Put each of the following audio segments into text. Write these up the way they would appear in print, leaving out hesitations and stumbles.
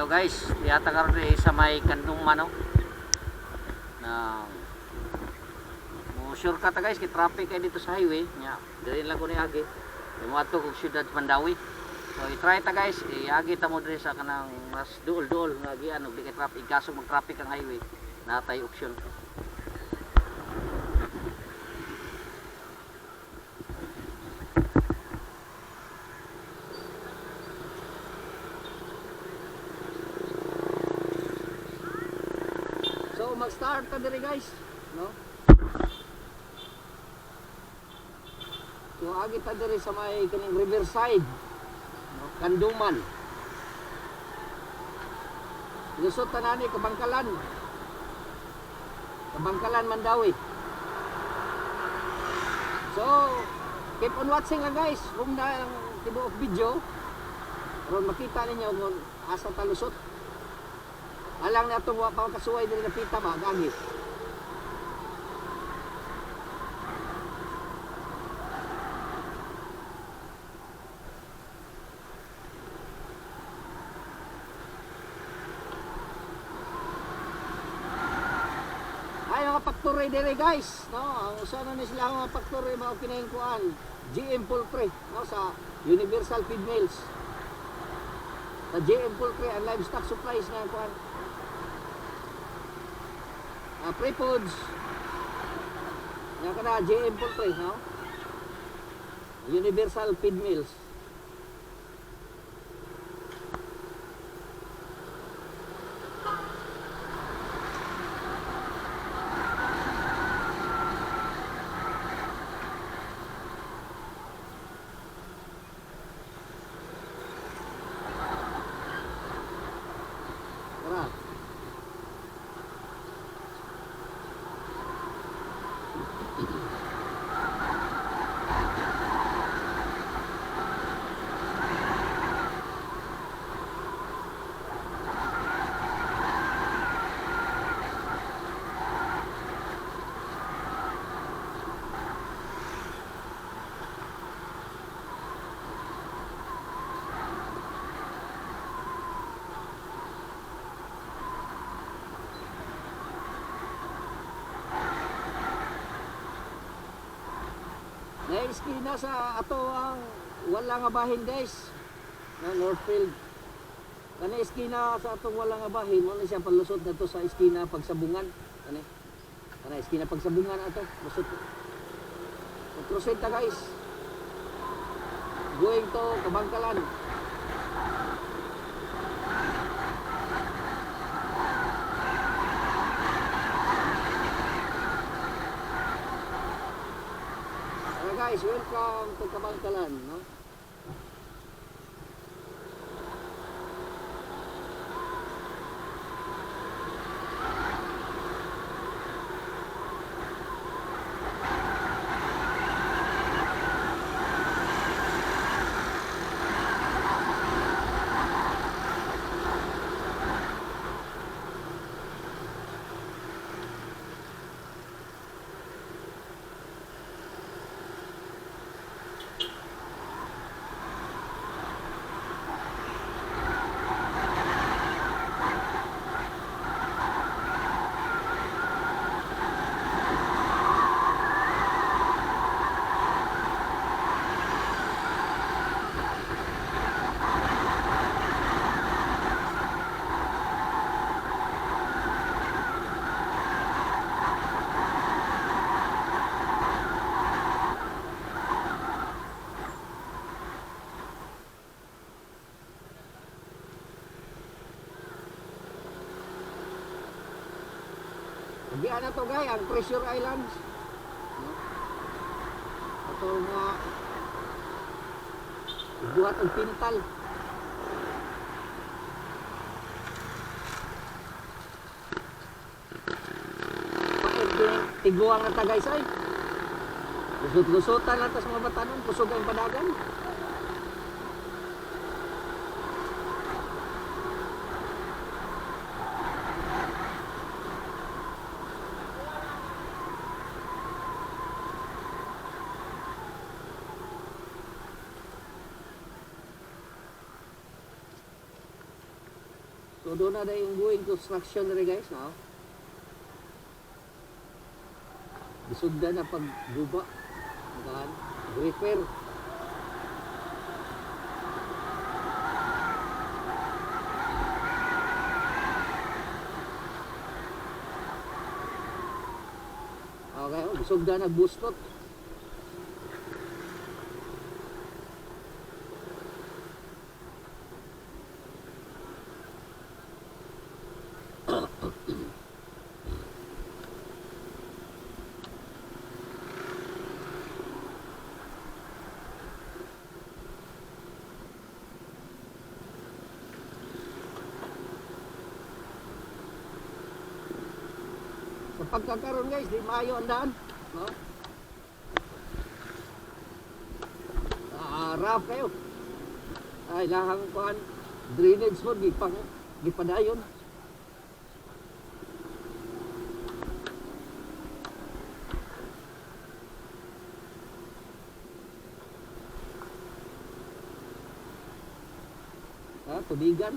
Guys, yata karon diri sa may Canduman, no. Na mo shortcut ta, guys, kay traffic kay dito sa highway nya. Diri lang ko ni agi. Mo adto kog siyudad Mandaue. So i-try ta, guys, iagi ta mo diri sa kanang mas duol-duol nga agian ug di kay traffic. Kaso mag traffic ang highway, natay option. So mag-start ta diri, guys, no? So agi ta diri sa may kaning riverside, no? Canduman. Lusot ta nani Kabankalan. Kabankalan, Mandaue. So keep on watching lang, guys. Kung na ang tibuok video aron makita ninyo kung asa ta lusot. Alang na itong wa pa kasuway diri na pita ba gagi. Ay, mga factory diri, guys, no? Ang usa na ni sila ang mga factory mao kini kuan, GM Poultry, no, sa Universal Feed Mills. Sa GM Poultry and Livestock Supplies nga kuan. Pre-foods. Nga kana GM Poultry, no? Universal Feed Mills. Tara. Naiskina sa ato ang wala nga bahin, guys. Na Northfield. Kani iskina sa atong wala nga bahin, mo na siya palusot na sa iskina pagsabungan. Kani. Kani iskina pagsabungan ato, lusot. So, proceed ta, guys. Going to Kabankalan. Tara guys, welcome to Kabankalan, no? Agian na to, guys, ang Treasure Islands. No? Ato mga buhat og pintal. Paed din, tiguang na ta, guys, ay. Lusot-lusotan na ta sa mga batanon, kusog ang padagan. So doon na yung going construction rin, guys, no? Gisugdan na pagguba. Magaan. Repair. Okay, oh, gisugdan na buslot. Sa pagkakaroon, guys, di maayo ang daan. No? Ah, rough kayo. Ay, lahang kuan drainage mo gipang gipadayon. Ah, tubigan.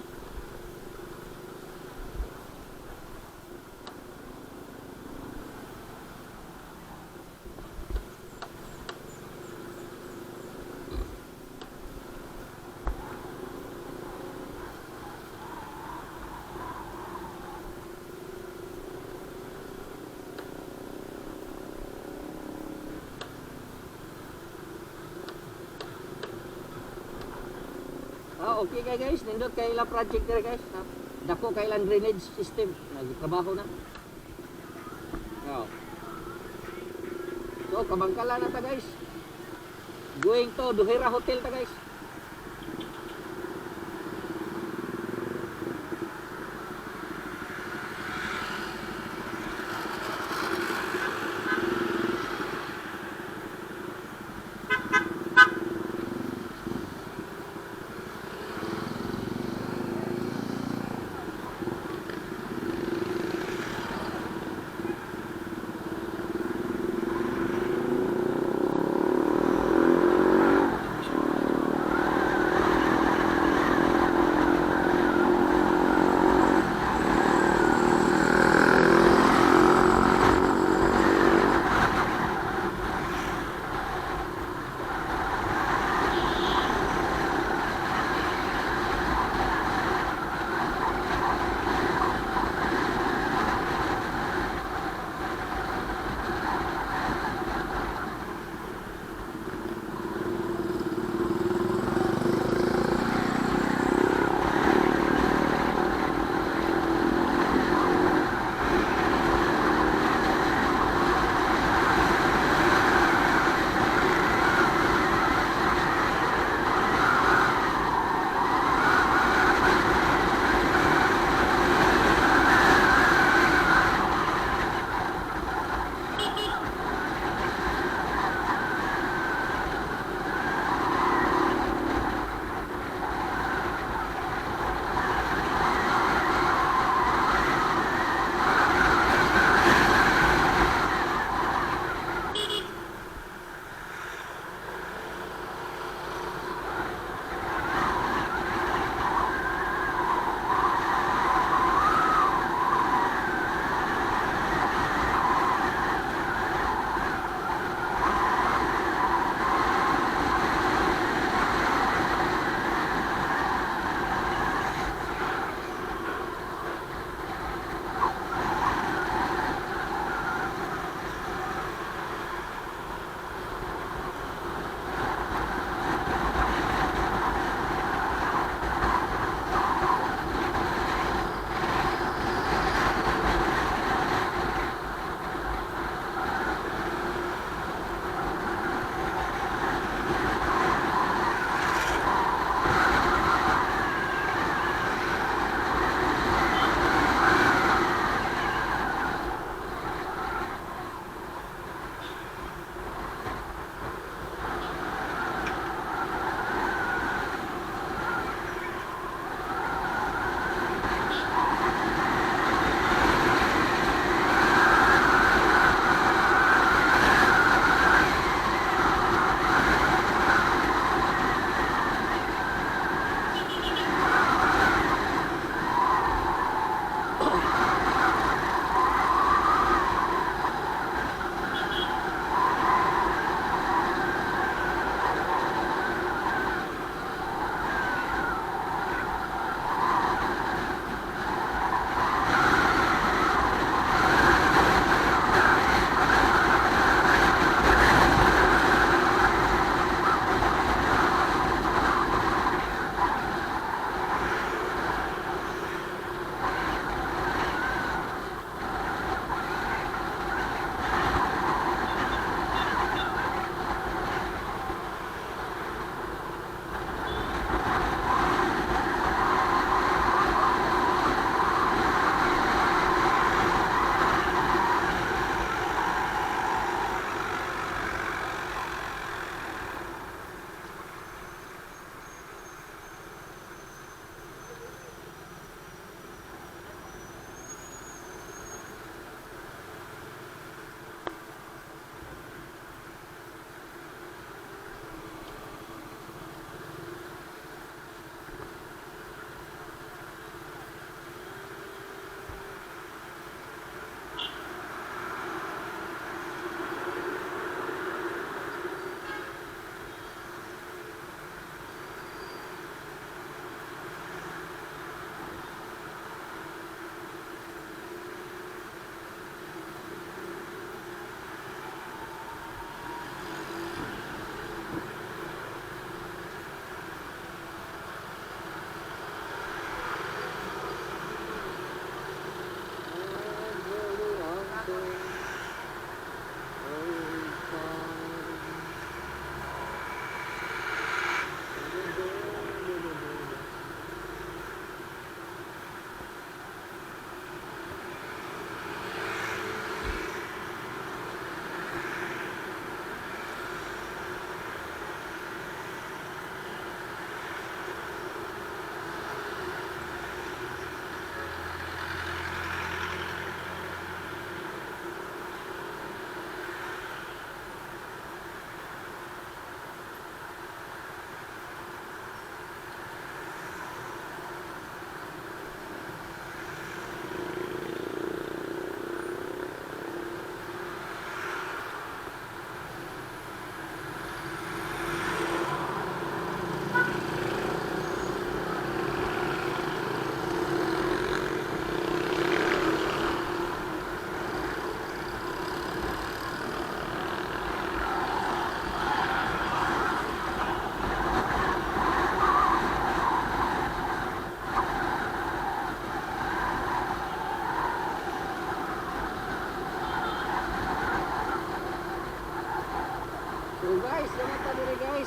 Ah, okay kay guys, nindot kay ila project dire, guys. Ah, dako kay ilang drainage system, nagtrabaho na. Oh. So, kabangkala na ta, guys. Going to Duhira Hotel ta, guys.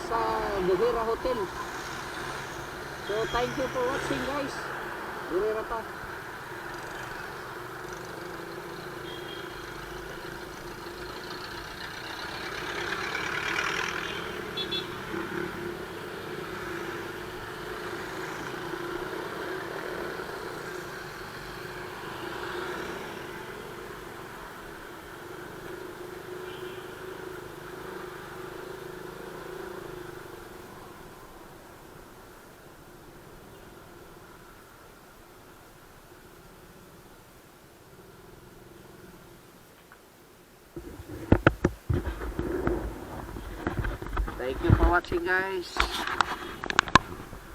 sa Buhera Hotel. So thank you for watching, guys. Diri ra ta. Thank you for watching, guys.